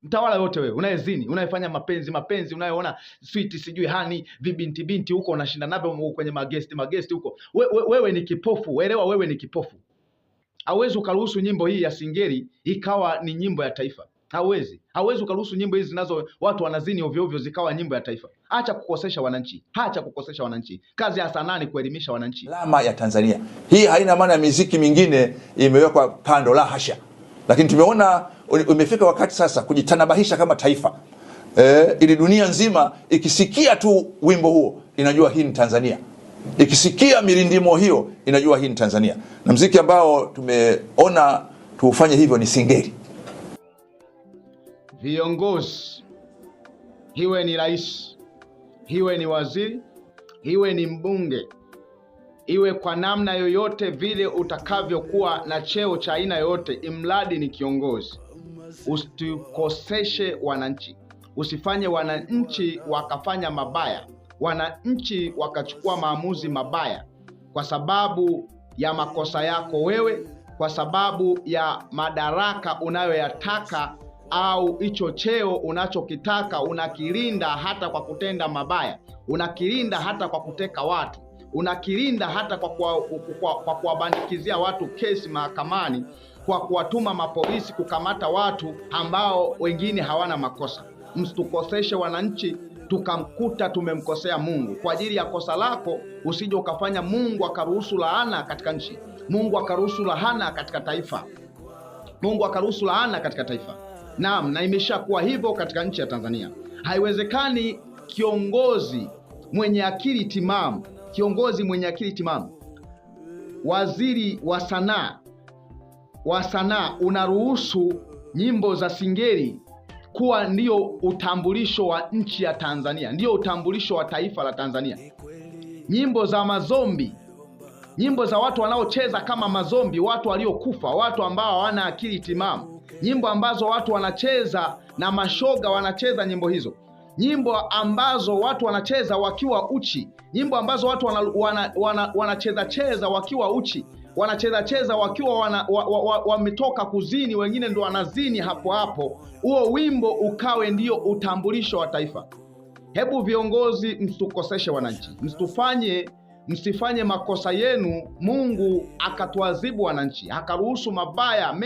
Mtawala yote wewe unayezini, unayefanya mapenzi mapenzi, unayeona sweet sijui hani vibinti binti huko unashinda navyo kwenye magesti magesti huko, wewe ni kipofu. Elewa, wewe ni kipofu. Hauwezi ukaruhusu nyimbo hii ya Singeli ikawa ni nyimbo ya taifa. Hauwezi, hauwezi ukaruhusu nyimbo hizi zinazo watu wanazini ovyo ovyo zikawa nyimbo ya taifa. Acha kukosesha wananchi, acha kukosesha wananchi. Kazi ya sanaa ni kuelimisha wananchi. Alama ya Tanzania hii haina maana ya miziki mingine imewekwa kando, la hasha, lakini tumeona umefika wakati sasa kujitanabahisha kama taifa ili dunia nzima ikisikia tu wimbo huo inajua hii ni Tanzania, ikisikia mirindimo hiyo inajua hii ni Tanzania. Na mziki ambao tumeona tuufanye hivyo ni Singeli. Viongozi, iwe ni rais, iwe ni waziri, iwe ni mbunge, iwe kwa namna yoyote vile utakavyokuwa na cheo cha aina yoyote, imradi ni kiongozi, usitukoseshe wananchi, usifanye wananchi wakafanya mabaya, wananchi wakachukua maamuzi mabaya kwa sababu ya makosa yako wewe, kwa sababu ya madaraka unayoyataka au hicho cheo unachokitaka unakilinda hata kwa kutenda mabaya, unakilinda hata kwa kuteka watu, unakilinda hata kwa kuwabandikizia watu kesi mahakamani, kwa kuwatuma mapolisi kukamata watu ambao wengine hawana makosa. Msitukoseshe wananchi tukamkuta tumemkosea Mungu. Kwa ajili ya kosa lako usije ukafanya Mungu akaruhusu laana katika nchi, Mungu akaruhusu laana katika taifa, Mungu akaruhusu laana katika taifa. Naam, na imeshakuwa hivyo katika nchi ya Tanzania. Haiwezekani kiongozi mwenye akili timamu, kiongozi mwenye akili timamu, waziri wa sanaa unaruhusu nyimbo za Singeli kuwa ndio utambulisho wa nchi ya Tanzania, ndio utambulisho wa taifa la Tanzania. Nyimbo za mazombi, nyimbo za watu wanaocheza kama mazombi, watu waliokufa, watu ambao hawana akili timamu, nyimbo ambazo watu wanacheza na mashoga wanacheza nyimbo hizo, nyimbo ambazo watu wanacheza wakiwa uchi, nyimbo ambazo watu wanacheza cheza wakiwa uchi, wanacheza cheza wakiwa wametoka kuzini, wengine ndo wanazini hapo hapo. Huo wimbo ukawe ndio utambulisho wa taifa. Hebu viongozi, msitukoseshe wananchi, msifanye makosa yenu Mungu akatuadhibu wananchi, akaruhusu mabaya.